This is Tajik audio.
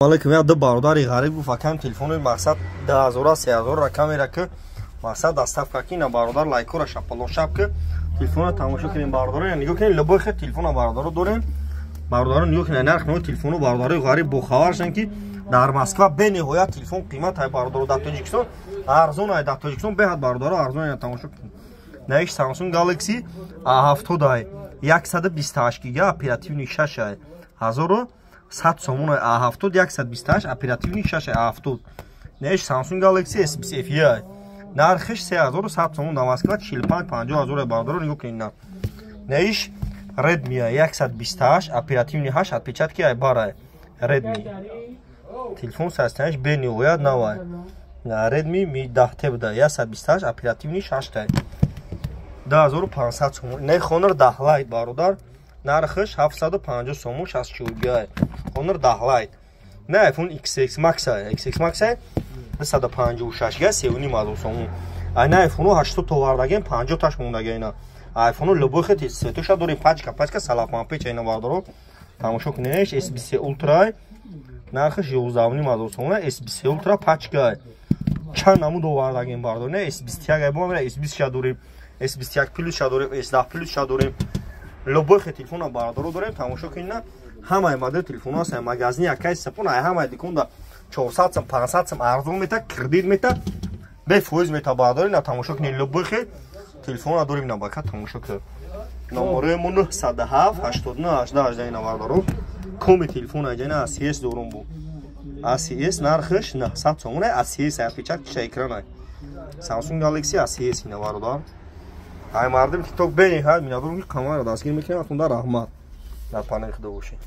Алейкум, я ду бародари ғариб гуфт: «Акам, телефони мақсад 2000, 3000 ракамера ки мақсад доставка ки на бародар лайкора шапалошап ки телефона тамошо кунем». Бародаро, нигоҳ кунем, любой хел телефона, бародаро, дорем. Бародаро, нигоҳ кунем нарх нои телефону. Бародарои ғариб бохабар шанд, ки дар Москва бениҳоят телефон қимат ай, бародаро, дар Тоҷикистон арзон ай, дар Тоҷикистон беҳад, бародаро, арзон ай. Тамошо кунем, наиш Samsung Galaxy A70 ай, 128 гига, оперативный 6 ай, 1100 сомон. А70, 128, оперативный 6, А70. Неш Samsung Galaxy S20 FE, нархиш 3100 сомон, дар Москва 45 50 ҳазор. Бародаро, нигоҳ кунед, на неиш Redmi 128, оперативный 8, отпечатки ай бара Redmi. Телефон состояниш бениҳоят навай. Redmi Mi 10T буда, 128, оперативный 6, 2500 сомон. Не Honor 10 Lite, бародар, нархиш 750 сомон, 64 гигай, Honor 10 Lite. Не iPhone XS Max, XS Max 256 гига, 3,5 ҳазор сомон. Айна iPhone 80 то вардагем, 50 таш мондаги. Айна iPhone любой хел цветоша дорем, пачка пачка салафан печ. Айна, бародаро, тамошо кунеш, S23 Ultra, нархиш 11,5 ҳазор сомон. S23 Ultra пачка чанд намуд овардагем, бародаро. Не S21 ай бо S20 ша дорем, S21 Plus ша дорем, S10 Plus ша дорем. Любой хел телефона, бародаро, дорем, тамошо кунед. Ҳамаи модел телефонҳо ҳастанд. Магазини акаи Сапон ай ҳамаи диконда 400 сом, 500 сом арзон мета, кредит мета, бефоиз мета. Бародари, на тамошо кунед, любой хел телефона дорем. На бака тамошо кунед, номерои мо 907 89 18 18. Ина, бародаро, коми телефон айҷана ACS дорум бу ACS, нархиш 900 сомон. ACS, отпечатки экран Samsung Galaxy ACS. Ина, бародар, ай мардим тикток бениҳоят миннатдорам, ки қамара дастгир мекунем. Ахунда раҳмат, дар паноҳи Худо бошед.